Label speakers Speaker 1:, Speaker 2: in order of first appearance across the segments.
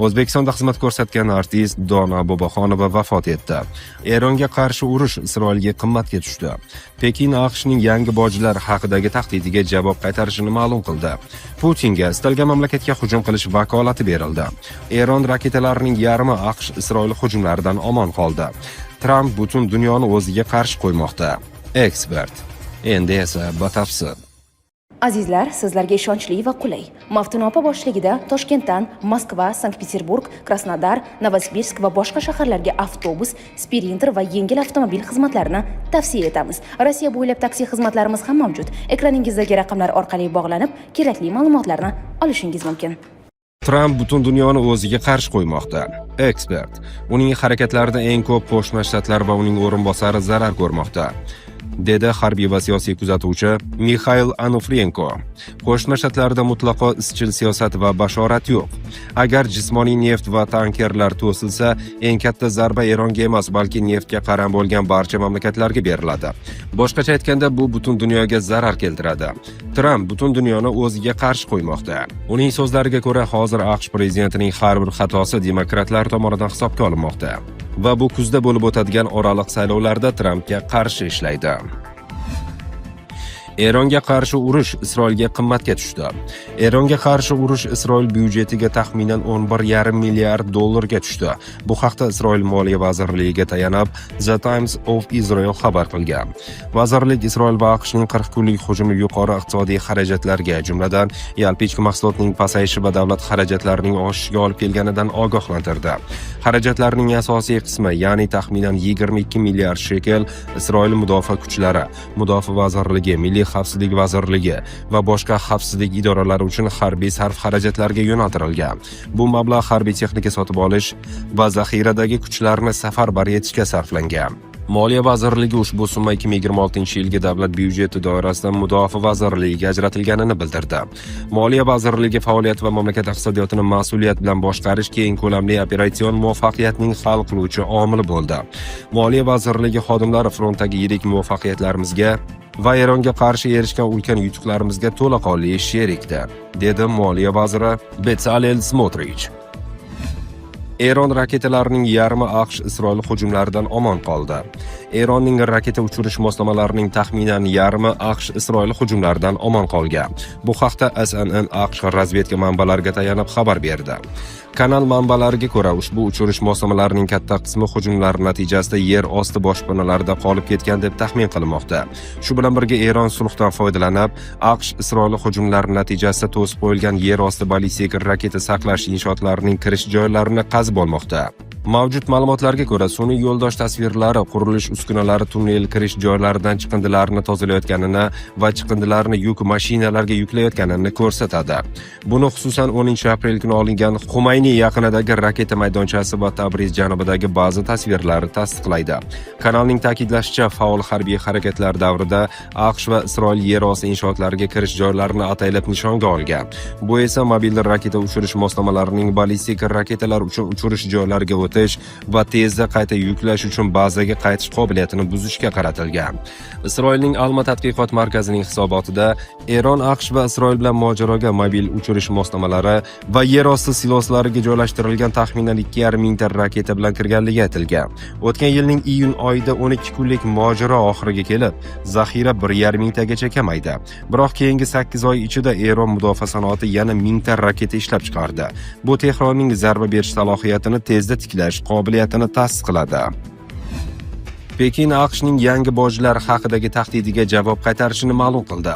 Speaker 1: O'zbekistonda xizmat ko'rsatgan artist Dona Boboxonova vafot etdi. Eronga qarshi urush Isroilga qimmatga tushdi. Pekin AQShning yangi bojlar haqidagi tahdidiga javob qaytarishini ma'lum qildi. Putinga istalgan mamlakatga hujum qilish vakolati berildi. Eron raketalarining yarmi AQSh Isroil hujumlaridan omon qoldi. Tramp butun dunyoni o'ziga qarshi qo'ymoqda. Ekspert. Endi esa batafsil.
Speaker 2: Azizlar, sizlarga ishonchli va qulay Maftuna opa boshchiligida Toshkentdan Moskva, Sankt-Peterburg, Krasnodar, Novosibirsk va boshqa shaharlarga avtobus, Sprinter va yengil avtomobil xizmatlarini tavsiya etamiz. Rossiya bo'ylab taksi xizmatlarimiz ham mavjud. Ekraningizdagi raqamlar orqali bog'lanib, kerakli ma'lumotlarni olishingiz mumkin.
Speaker 1: Tramp butun dunyoni o'ziga qarshi qo'ymoqda. Ekspert. Uning harakatlarida eng ko'p Qo'shma Shtatlar va uning o'rinbosari zarar ko'rmoqda, dedi harbiy va siyosiy kuzatuvchi Mixail Anufrienko. Qo'shma Shtatlarda mutlaqo izchil siyosat va bashorat yo'q. Agar jismoniy neft va tankerlar to'silsa, eng katta zarba Eronga emas, balki neftga qaram bo'lgan barcha mamlakatlarga beriladi. Boshqacha aytganda, bu butun dunyoga zarar keltiradi. Tramp butun dunyoni o'ziga qarshi qo'ymoqda. Uning so'zlariga ko'ra, hozir AQSh prezidentining har bir xatosi demokratlar tomonidan hisobga olinmoqda va bu kuzda bo'lib o'tadigan oraliq saylovlarda Trampga qarshi ishlaydi. Eronga qarshi urush Isroilga qimmatga tushdi. Eronga qarshi urush Isroil byudjetiga taxminan 11,5 milliard dollarga tushdi. Bu haqda Isroil moliya vazirligiga tayanib The Times of Israel xabar qilgan. Vazirlik Isroil va AQShning 40 kunlik hujumi yuqori iqtisodiy xarajatlarga, jumladan, yalpi ichki mahsulotning pasayishi va davlat xarajatlarining oshishiga olib kelganidan ogohlantirdi. Xarajatlarning asosiy qismi, ya'ni taxminan 22 milliard shekel Isroil mudofaa kuchlari, Mudofaa vazirligi, Milliy xavfsizlik vazirligi va boshqa xavfsizlik idoralari uchun harbiy sarf-xarajatlarga yo'naltirilgan. Bu mablag' harbiy texnika sotib olish va zaxiradagi kuchlarni safarbar etishga sarflangan. Moliya vazirligi ushbu summa 2026-yilgi davlat byudjeti doirasida Mudofaa vazirligiga ajratilganini bildirdi. Moliya vazirligi faoliyati va mamlakat iqtisodiyotini mas'uliyat bilan boshqarish keng ko'lamli operatsion muvaffaqiyatning hal qiluvchi omili bo'ldi. Moliya vazirligi xodimlari frontdagi yirik muvaffaqiyatlarimizga va Eronga qarshi erishgan ulkan yutuqlarimizga to'laqonli sherikdir, dedi moliya vaziri Betsalel Smotrich. Eron raketalarining yarmi AQSh Isroil hujumlaridan omon qoldi. Eronning raketa uchirish moslamalarining taxminan yarmi AQSh Isroil hujumlaridan omon qolgan. Bu haqda CNN AQSh razvedka manbalariga tayanib xabar berdi. Kanal manbalariga ko'ra, ushbu uchirish moslamalarining katta qismi hujumlar natijasida yer osti boshpanalarida qolib ketgan deb taxmin qilinmoqda. Shu bilan birga Eron sulhdan foydalanib, AQSh Isroil hujumlari natijasida to'sib qo'yilgan yer osti ballistik raketa saqlash inshootlarining kirish joylarini qazib olmoqda. Mavjud ma'lumotlarga ko'ra, sun'iy yo'ldosh tasvirlari qurilish uskunalari tunnel kirish joylaridan chiqindilarni tozalayotganini va chiqindilarni yuk mashinalarga yuklayotganini ko'rsatadi. Buni xususan 10 aprel kuni olingan Xumayniy yaqinidagi raketa maydonchasi va Tabriz janubidagi baza tasvirlari tasdiqlaydi. Kanalning ta'kidlashicha, faol harbiy harakatlar davrida AQSh va Isroil yer osti inshootlariga kirish joylarini ataylab nishonga olgan. Bu esa mobil raketa uchirish moslamalarining ballistik raketalar uchun uchirish joylariga o'tish va tezda qayta yuklash uchun bazaga qaytish qobiliyatini buzishga qaratilgan. Isroilning Alma tadqiqot markazining hisobotida Eron AQSh va Isroil bilan mojaroga mobil uchirish moslamalari va yer osti siloslariga joylashtirilgan taxminan 2,5 mingta raketa bilan kirganligi aytilgan. O'tgan yilning iyun oyida 12 kunlik mojaro oxiriga kelib, zaxira 1,5 mingtagacha kamaydi. Biroq keyingi 8 oy ichida Eron mudofaa sanoati yana mingta raketa ishlab chiqardi. Bu Tehronning zarba berish salohiyatini tezda tiklash qobiliyatini tasdiqladi. Pekin AQShning yangi bojlar haqidagi tahdidiga javob qaytarishini ma'lum qildi.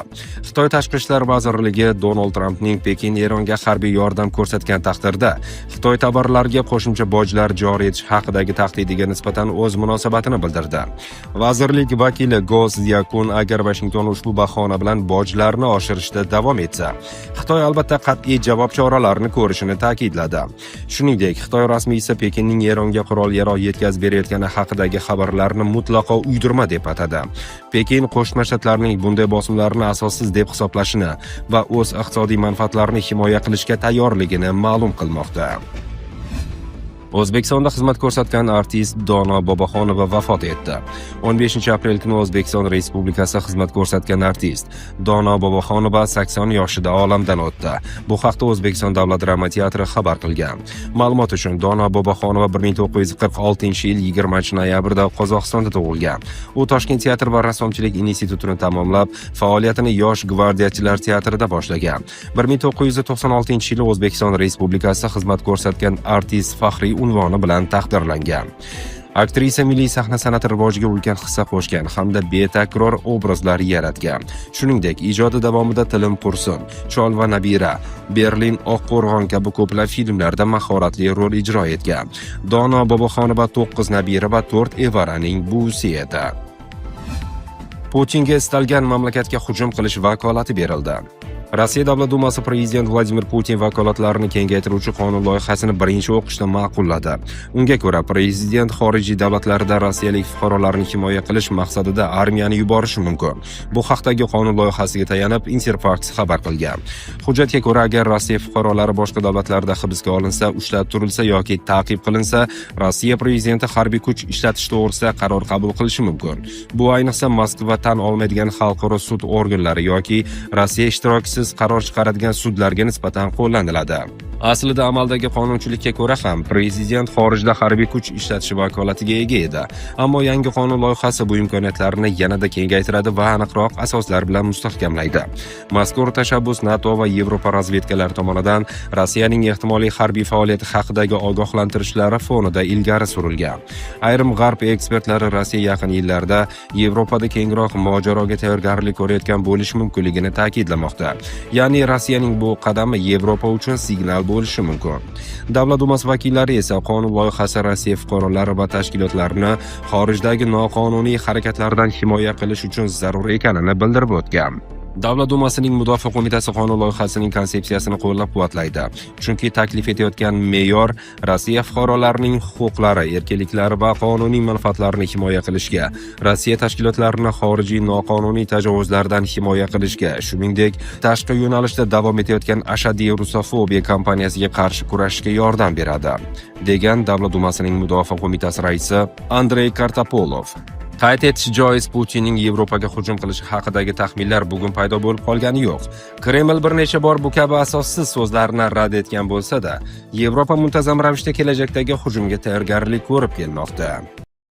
Speaker 1: Xitoy tashqi ishlar vazirligi Donald Trampning Pekin Eronga harbiy yordam ko'rsatgan taqdirda Xitoy tovarlariga qo'shimcha bojlar joriy etish haqidagi tahdidiga nisbatan o'z munosabatini bildirdi. Vazirlik vakili Go Szyakun agar Vashington ushbu bahona bilan bojlarni oshirishda davom etsa, Xitoy albatta qat'iy javob choralarini ko'rishini ta'kidladi. Shuningdek, Xitoy rasmiysi Pekinning Eronga qurol-yarog' yetkazib berayotgani haqidagi xabarlarni mutlaqo uydirma deb atadi. Pekin Qo'shma Shtatlarning bunday bosimlarini asossiz deb hisoblashini va o'z iqtisodiy manfaatlarini himoya qilishga tayyorligini ma'lum qilmoqda. O'zbekistonda xizmat ko'rsatgan artist Dono Boboxonova vafot etdi. 15 aprel kuni O'zbekiston Respublikasi xizmat ko'rsatgan artist Dono Boboxonova 80 yoshida olamdan o'tdi. Bu haqda O'zbekiston Davlat drama teatri xabar qilgan. Ma'lumot uchun, Dono Boboxonova 1946-yil 20 noyabrda Qozog'istonda tug'ilgan. U Toshkent teatr va rassomchilik institutini tamomlab, faoliyatini Yosh gvardiyachilar teatrida boshlagan. 1996-yili O'zbekiston Respublikasi xizmat ko'rsatgan artist faxriy unvoni bilan taqdirlangan. Aktrisa milliy sahna san'ati rivojiga ulkan hissa qo'shgan hamda betakror obrazlar yaratgan. Shuningdek, ijodi davomida Tilim qursin, Chol va nabira, Berlin Oqqo'rg'on kabi ko'plab filmlarda mahoratli rol ijro etgan. Dono Boboxonova 9 nabira va 4 evaraning buvisi edi. Putinga istalgan mamlakatga hujum qilish vakolati berildi. Rossiya Davlat Dumasi prezident Vladimir Putin vakolatlarini kengaytiruvchi qonun loyihasini birinchi o'qishda ma'qulladi. Unga ko'ra, prezident xorijiy davlatlarda rossiyalik fuqarolarni himoya qilish maqsadida armiyani yuborishi mumkin. Bu haqdagi qonun loyihasiga tayanib Interfax xabar qilgan. Hujjatga ko'ra, agar Rossiya fuqarolari boshqa davlatlarda hibsga olinsa, ushlab turilsa yoki ta'qib qilinsa, Rossiya prezidenti harbiy kuch ishlatish to'g'risida qaror qabul qilishi mumkin. Bu ayniqsa Moskva tan olmaydigan xalqaro sud organlari yoki Rossiya ishtirokisiz qaror chiqaradigan sudlarga nisbatan qo'llaniladi. Aslida amaldagi qonunchilikka ko'ra ham prezident xorijda harbiy kuch ishlatish vakolatiga ega edi. Ammo yangi qonun loyihasi bu imkoniyatlarni yanada kengaytiradi va aniqroq asoslar bilan mustahkamlaydi. Mazkur tashabbus NATO va Yevropa razvedkalari tomonidan Rossiyaning ehtimoliy harbiy faoliyati haqidagi ogohlantirishlari fonida ilgari surilgan. Ayrim g'arb ekspertlari Rossiya yaqin yillarda Yevropada kengroq mojaroga tayyorgarlik ko'rayotgan bo'lishi mumkinligini ta'kidlamoqda. Ya'ni Rossiyaning bu qadami Yevropa uchun signal bo'lishi mumkin. Davlat Dumasi vakillari esa qonun loyihasi Rossiya fuqarolari va tashkilotlarini xorijdagi noqonuniy harakatlardan himoya qilish uchun zarur ekanini bildirib o'tgan. Davlat Dumasining Mudofaa qo'mitasi qonun loyihasining konsepsiyasini qo'llab-quvvatlaydi. Chunki taklif etayotgan me'yor Rossiya fuqarolarining huquqlari, erkinliklari va qonuniy manfaatlarini himoya qilishga, Rossiya tashkilotlarini xorijiy noqonuniy tajovuzlardan himoya qilishga, shuningdek, tashqi yo'nalishda davom etayotgan ashaddiy rusofobiya kampaniyasiga qarshi kurashishga yordam beradi, degan Davlat Dumasining Mudofaa qo'mitasi raisi Andrey Kartapolov. Qayd etish joiz, Putinning Yevropaga hujum qilishi haqidagi taxminlar bugun paydo bo'lib qolgani yo'q. Kreml bir necha bor bu kabi asossiz so'zlarni rad etgan bo'lsa-da, Yevropa muntazam ravishda kelajakdagi hujumga tayyorgarlik ko'rib kelmoqda.